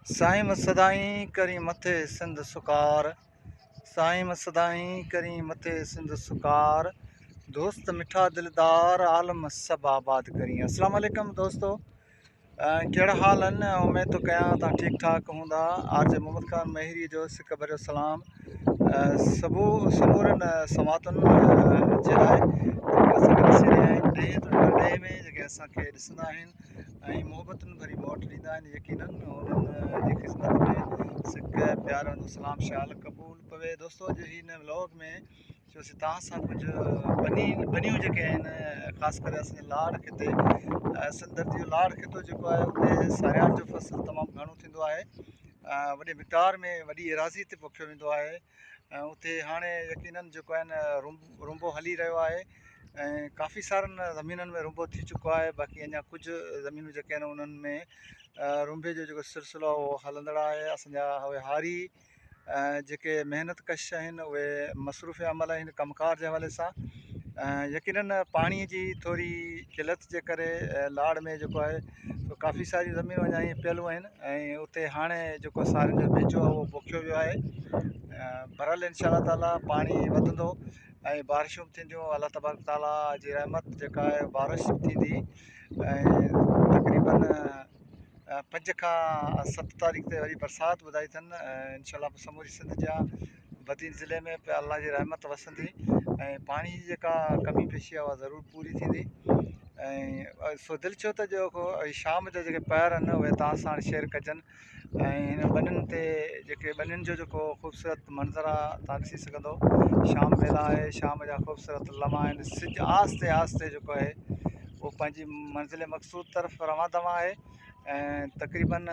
سائين سدائين ڪرين مٿي سنڌ سڪار سائين سدائين ڪرين مٿي سنڌ سڪار دوست مٺا دلدار عالم سڀ آباد ڪرين السلام عليڪم دوستو ڪهڙا حال آهن اميد ٿو ڪيان تان ٺيڪ ٺاڪ هوندا آر جي محمد خان مهيري جو سڪ ڀريو سلام سڀو سمورن سماعتن جي لاء جيڪي اسان کي ڏسي رهيا آهن ڏيهه توڙي پرڏيهه ۾ جيڪي اسان کي ڏسندا آهن ۽ محبتن ڀري موٽ ڏيندا آهن يقينن انهن جي خدمت ۾ سڪ پيار جو سلام شال قبول پوي دوستو اڄ هن ولاگ ۾ جو سي توهان سان ڪجهه بني بنيون جيڪي آهن خاص ڪري اسان جي لاڙ خطي سنڌ ڌرتي جو لاڙ خطو جيڪو آهي اتي ساريال جو فصل تمام گهڻو ٿيندو آهي وڏي مقدار ۾ وڏي ايراضي تي پوکيو ويندو آهي ۽ اتي هاڻي يقينن جيڪو آهي نه رنبو هلي رهيو آهي ۽ ڪافي سارن زمينن ۾ رنبو ٿي چڪو آهي باقي اڃا ڪجهه زمينون جيڪي آهن انهن ۾ رنبي جو جيڪو سلسلو آهي اهو هلندڙ آهي اسانجا اهي هاري جيڪي محنت ڪش آهن اهي مصروف عمل آهن ڪم ڪار جي حوالي سان يقينن پاڻي جي ٿوري قلت جي ڪري لاڙ ۾ جيڪو آهي سو ڪافي ساريون زمينون اڃا ائين پيلون آهن ۽ اتي هاڻي جيڪو سارين جو ٻيجو آهي اهو پوکيو ويو آهي بهرحال انشاء الله تعاليٰ پاڻي وڌندو ۽ بارشون به ٿينديون الله تبارڪ تعاليٰ جي رحمت جيڪا آهي بارش به ٿيندي ۽ تقريبن پنج کان ست تاريخ تي وري برسات ٻڌائي اٿن انشاء الله سموري سنڌ جا بدين ضلعي ۾ به الله جي رحمت وسندي ۽ پاڻي جي جيڪا ڪمي پيشي آهي اها ضرور پوري ٿيندي ۽ سو دل ڇو ته جيڪو شام جا جيڪي پهر آهن اهي توهان ساڻ شيئر ڪجن ۽ هن ٻنين تي جيڪي ٻنين جو جيڪو خوبصورت منظر آهي توهان ڏسي سگهندو شام ويلا آهي شام جا خوبصورت لمحا آهن سج آهستي آهستي جيڪو آهي اهو پنهنجي منزل مقصود طرف روان دوان آهي ۽ تقريبن.